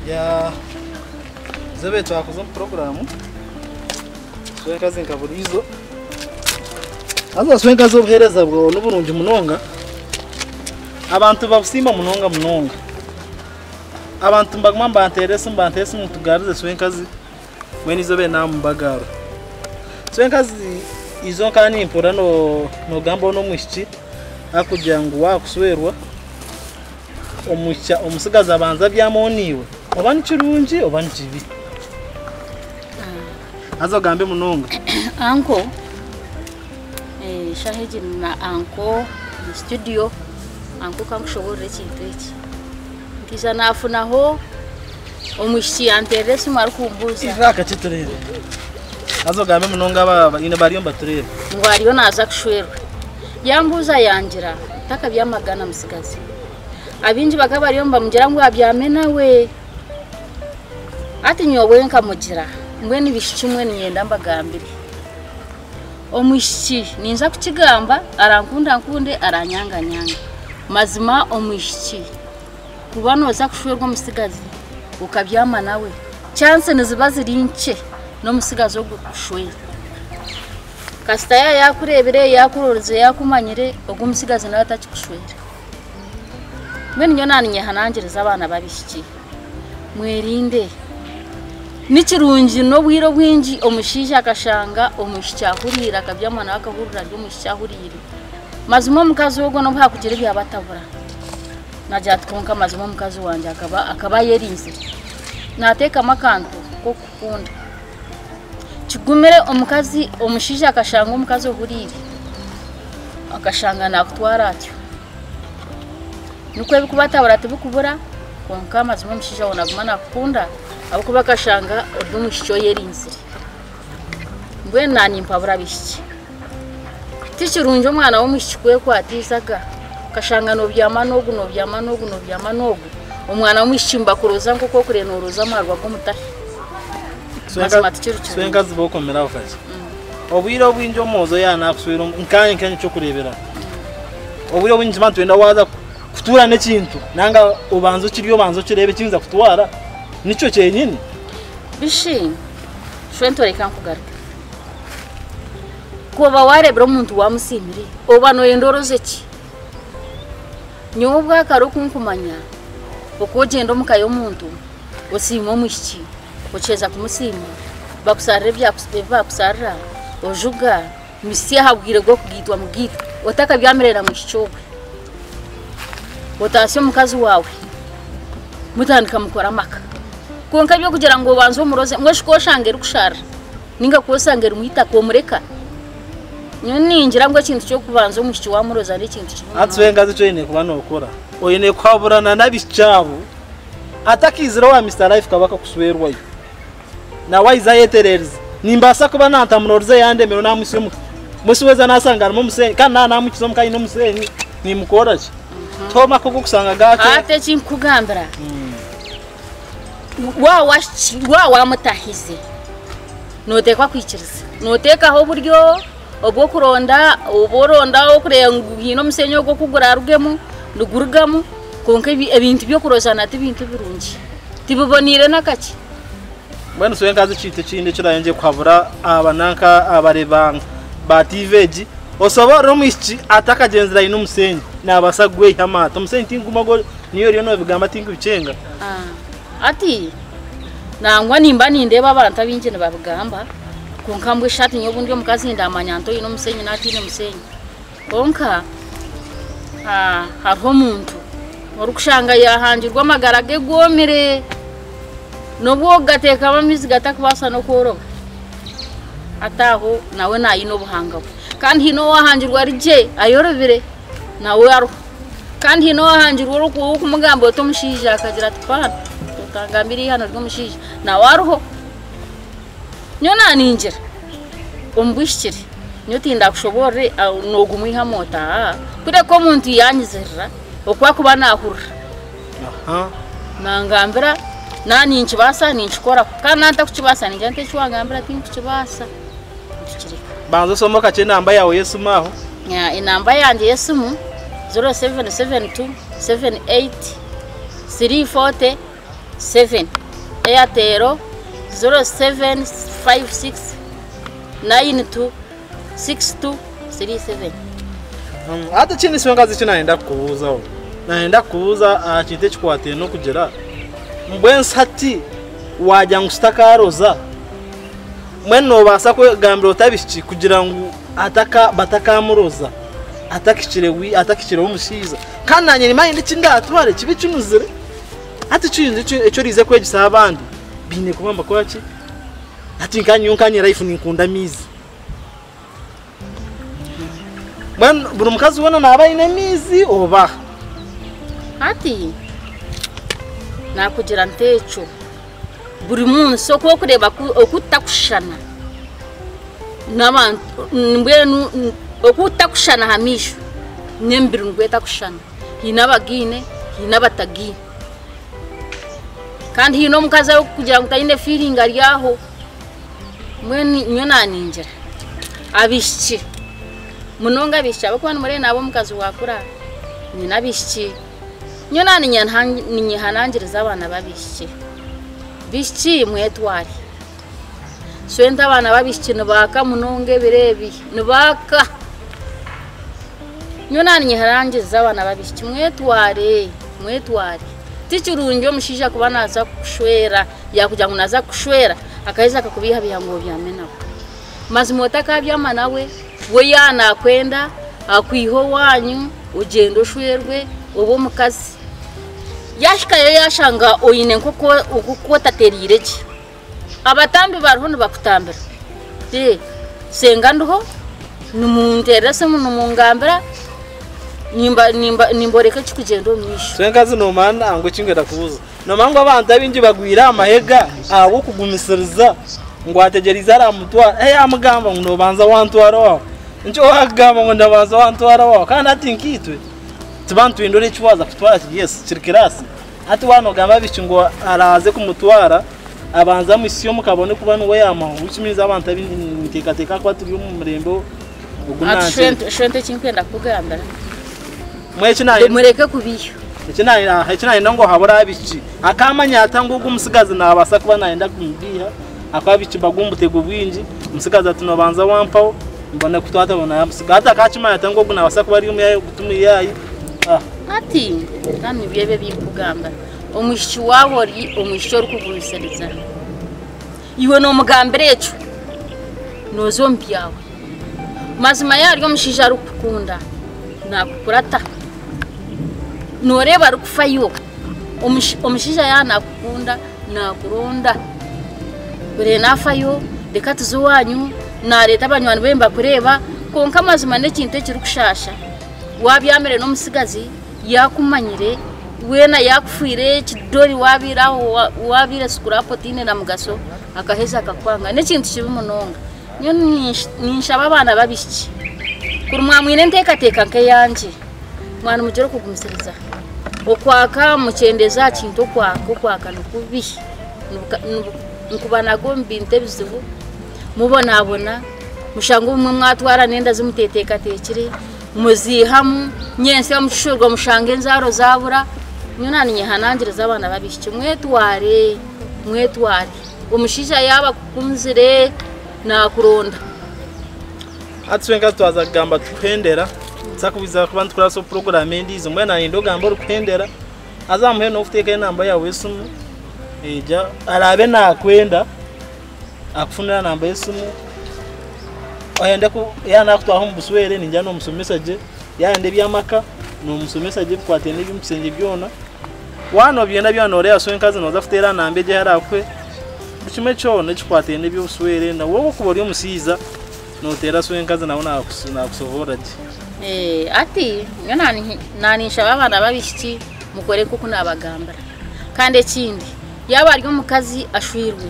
Ya Zebe twakoze omu puroguraamu Swenkazi nka buriizo. Haza Swenkazi obuheereza bwawe niburungi munonga. Abantu nibabusiima munonga munonga. Abantu nibaguma nibanteerera esimu banteerera esimu ngu tugaruze Swenkazi mbwenu eizooba eri naamubagarura. Swenkazi eizooba nkaba nimpurira noogambaho n'omwishiki arikugira ngu waakushwerwa Omutsigazi abanza abyamaho naiwe oba ni kirungi oba ni kibi. Haza ogambe munonga. Anko, eshaaha egi ndi na anko omu situdiyo, anko ka nkushoboorore ekintu eki. Nkaija naafunaho omwishiki yanteerera esimu arikumbuuza. Irira kakye tureebe. Haza ogambe munonga aba bariyo nibatureeba. Ngu ariyo naaza kushwerwa. Yambuuza yangira, Takabyamaga na mutsigazi. Abaingi bakaba bariyo nibamugira ngu abyame nawe. Hati nyowe nkamugira, mbwenu bishiki mwe niinyenda mbagambire. Omwishiki ninza kukigamba arankunda ankunde aranyanga anyange. Mazima omwishiki kuba nooza kushwerwa omutsigazi okabyama nawe, chansi niziba ziri nkye n'omutsigazi ogwo kukushwera. Kasita yaaba yaakureebire, yaakurorize, yaakumanyire, ogwo omutsigazi nawe atakikushwera. Mbwenu nyowe naninyehanangiriza abaana b'abaishiki, mwerinde. Ni kirungi n'obwire obwingi omushaija akashanga omwishiki ahuriire akabyama nawe akahurira ari omwishiki ahuriire. Mazima omukazi ogwo n'obu haakugira ebyabatabura, naagira ati kwonka mazima omukazi wangye akaba ayerinzire. Naateekamu akantu k'okukunda. Kigumire omukazi omushaija akashanga omukazi ohuriire akashanga nakutwara atyo. Nikwo ebikubatabura tibikubura kwonka amazima omushaija waawe naguma nakukunda ahabw'okuba akashanga ori omwishiki oyerinzire. Mbwenu naanye nimpabura abaishiki, ti kirungi omwana w'omwishiki kwekwatiisa ga okashanga nobyama n'ogu nobyama n'ogu nobyama n'ogu, omwana w'omwishiki nibakuroza nk'oku orikureeba noroza amaarwa g'omutahi. Mazima tikiri kirungi. Swenkazi bokomeraho kakye. Obwire obwingi omwojo yaaba naakushwera nkanye nkanye eky'okureeberaho. Obwire obwingi nituba nitwenda waaza kutuura n'ekintu nanga obanze okirye obanze okireebe eki nza kutwara nikyo kyenyini. Bishi shwento reka nkugaruke. Ku oba waareebire omuntu waamusiimire oba nooyenda oroze ki? Nyowe obwakare oku nkumanya, oku ogyenda omu ka y'omuntu osiima omwishiki, okiheza kumusiima bakusharira ebi bakusharira, ojuga muhitsye aha bwire bw'okugaitwa mugaitwe otakabyamire na mwishiki ogwe. Otaasya omukazi waawe mutandika mukora amaka. Kwonka eby'okugira ngu obanze omuroze mbwenu shi ku oshanga erikusharira nainga ku oshanga erimu eitaka omureka? Nyowe ningira ngu ekintu ky'okubanza omwishiki waamuroza n'ekintu kibi Hati munonga. enkazi eki oine kuba nookora, oine kuhaburana n'abaishiki abo Atakaizire owa Mister Life Kabaka kuswerwayo, nawe aize ayetererize. Nimbaasa kuba nantamurorize yandemerwa namuhitsya omuka. Mbwenu weeza nasanga harimu omusenyi kandi naaba namuhikize omuka aine omusenyi nimukora ki? Tiho maka og'okushanga gaakye. Hati eki nkukugambira, waaba wamutahize noteekwa kwikiriza. Noteekaho oburyo obw'okuronda, oba oronda okureeba ngu haine omusenyi ogu oku gurarugemu, nigurugamu. Kwonka ebintu by'okurozana ti bintu birungi, tibiboneire n'akakye. Mbwenu swenkazi ekintu ekindi eki orayongye kuhabura aba nanka abareebi ba TV egi, osoborere omwishiki atakagyenzire aine omusenyi nabaasa kugweyihamu ata? Omusenyi tingumwe ogu niiwe oriyo nobigamba tinkubikyenga. Hati nangwa nimba nindeeba abantu abaingi nibabigamba kwonka mbwenu shi hati nyowe obu ndi omukazi ndamanya nta oine omusenyi n'ataine musenyi? Kwonka hariho omuntu orikushanga yaahangirwe amagara ge goomire, n'obu orikugateekamu amaizi gatakubaasa n'okworoba. Hati aho nawe naaba aine obuhanga bwe. Kandi haine owaahangirwe ari gye ayorobire, nawe ariho. Kandi haine owaahangirwe orikumugambira oti omushaija akagira ati paana, otangambira eihano ry'omushaija, nawe ariho. Nyowe naaningira omu bwishikire, nyowe tindakushoboorore noogumwihamu ota aa, kureka omuntu yaanyizirira oku akuba naahurira, nangambira naaba ninkibaasa ninkikoraho kandi naaba ntakukibaasa ningira nti eki wangambira tinkukibaasa nitukireka. Banza oshome kakye enamba yaawe y'esimu aho. Enamba yangye y'esimu 0772 78 340. 7. Airtel 0756 92 62 37. Hati ekindi swenkazi eki nayenda kukubuuzaho, nayenda kukubuuza aha kintu ekikwataine n'okugira mbwenu hati wagira ngu sitakaroza, mbwenu noobaasa kwegambira ota abaishiki kugira ngu batakamuroza atakikireho omushaija? Kandi naanye nimanya eki ndatware kibe kinuzire. Hati eki eki oriize kwegyesa abandi baine kuba nibakora ki? Hati nka nyowe life ninkunda amaizi. Mbwenu buri mukazi weena naaba aine amaizi oba? Hati nakugira nti ekyo buri munsi oku orikureeba oku tutakushushana n'abantu mbwenu oku tutakushushana aha maisho n'emibiri nikwo etakushushana. Haine abagaine haine abatagaine. Kandi haine omukazi orikugira ngu taine feeling ari aho. Mbwenu nyowe naningira abaishiki munonga abaishiki ahabw'okuba nimureeba naaba omukazi waakura nyine abaishiki. Nyowe naninyehanangiriza abaana b'abaishiki, baishiki mwetware. Swente abaana b'abaishiki nibaaka munonga ebiro ebi, nibaaka. Nyowe naninyehanangiriza abaana b'abaishiki mwetware, mwetware. Ti kirungi omushaija kuba naaza kukushwera, yaakugira ngu naaza kukushwera akaheza akakubeihabeiha ngu obyame nawe. Mazima otakabyama nawe, we yaaba naakwenda akwihe owaanyu ogyende oshwerwe obe omukazi. Yaahikayo yaashanga oine nk'oku otatereire gye, abatambi bariho nibakutambira. Senga ndiho nimunteerera esimu nimungambira nimboreka ekirikugyenda omu maisho. Swenkazi noomanya ngu eki nkwenda kubuuza, noomanya ngu abantu abaingi bagwire aha mahega ahabw'okugumisiriza ngu ategyereize aramutwara, hey amugamba ngu noobanza wantwara owaawe. Nikyo waakugamba ngu ndabanza wantwara owaawe kandi hati nkaitwe tuba nitwenda ori eki waaza kutwara kiri yes kiri kiraasi. Hati waaba noogamba abaishiki ngu araaze kumutwara abanze amuhitsye omuka abone kuba niwe yaamuha which means abantu abaingi ninteekateeka ahakuba turi omu murembe ogu Hati nankye. Shwente eki nkwenda kukugambira, Mbwenu eki naayenda mureke kubiiha. Eki nayenda ngu ohabure abaishiki, akamanya ata ngu ogu omutsigazi nabaasa kuba nayenda kumubiiha, ahakuba abaishiki nibagwa omu butego bwingi, omutsigazi ati nobanza wampaho mbone kutwata namutsiga. Hati akakimanya ata ngu ogu nabaasa kuba ari omuyaayi ogu ti muyaayi. Hati kandi nibyo ebi ebikugamba, omwishiki waaba ori omwishiki orikugumisiriza, iwe noomugambira ekyo, nooza omu byawe. Mazima yaaba ari omushaija arikukukunda, naakukurata. Nooreeba arikufayo, omushaija yaaba naakukunda, naakuronda. Oreeba naafayo, reka tuze owaanyu, naareeta abanywani be nibakureeba, kwonka amazima n'ekintu ekirikushaasha, waabyamire n'omutsigazi, yaakumanyire, weena yaakufiire ekidori waabaire aho, waabaire sikurapu otaine na mugasho, akaheza akakwanga. N'ekintu kibi munonga. Nyowe ninshaba abaana b'abaishiki, kuri mwamwine enteekateeka nk'eyangye, mwanimugire okugumisiriza. Okwaka mukyendeeze aha kintu okwaka, okwaka ni kubi. Nikuba nagwo omu bintu ebizibu, mubonabona, mushange obumwe mwatwara n'enda zi muteeteekateekire, muziihamu, nyentsya mukishurwa mushanga enzaaro zaabura. Nyowe naninyehanangiriza abaana b'abaishiki mwetware, mwetware. Omushaija yaaba akukunzire naakuronda. Hati twenka twaza kugamba tukuhendera, tuza kuba nitukurasa puroguraamu endiijo, mbwenu nayenda ogambe orikuhendera, haza aha muheru n'okuteekaho enamba yaawe y'esimu, eija araabe naakwenda akufunire enamba y'esimu, oyende yaaba naakutwara omu bushwere ningira noomushomesa gye, yaayenda eby'amaka noomushomesa gye ebikwataine n'eby'omu kishengye byona. Waaba noobyenda byona nooreeba swenkazi nooza kuteera aha namba egyo ei araakuhe, buri kimwe kyona ekikwataine n'eby'obushwere na waaba orikuba ori omushaija nooteera swenkazi nawe naakushoboorora gye. Hati nyowe naninshaba abaana b'abaishiki mukore nk'oku naabagambira. Kandi ekindi yaaba ari omukazi ashwirwe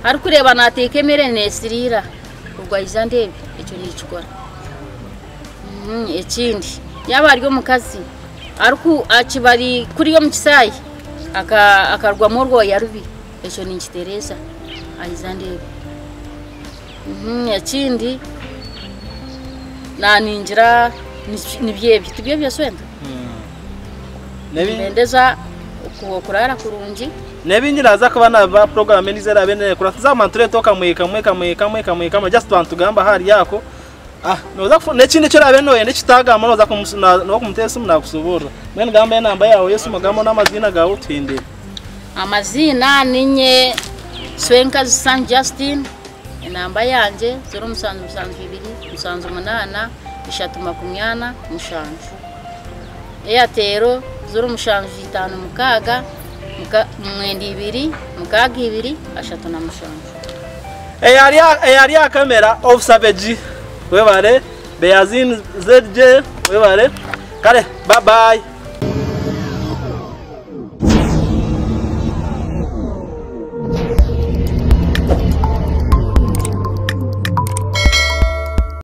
arikureeba naateeka emere neesiriira, ogwo aije andeebe ekyo ninkikora. Ekindi yaaba ari omukazi akiba ari kuriya omu kisaayi akarugwamu orwoya rubi, ekyo ninkitereeza aije andeebe. Ekindi naningira nibyo ebyo, tibyo ebyo Swenta? Nimbendeza Kuha okuraara kurungi. N'ebingi naaza kuba nabibaha puroguramu endiijo eraabe neekura tuza kuguma nitureeta kamwe kamwe kamwe kamwe kamwe kamwe just twaba nitugamba ahari ako. Ah, nooza kufu n'ekindi eki oraabe nooyenda ekitagamba nooza kumuteera esimu naakushoboorora. Mbwenu gamba enamba yaawe y'esimu ogambeho n'amaziina gaawe otuhindire. Amaziina ninye Swenkazi San Justine, enamba yangye 0772 78 347. Airtel 0756 92 62 37. Eyari aha kamera Officer Beji webare, Beyazin ZJ webare, kare bye bye.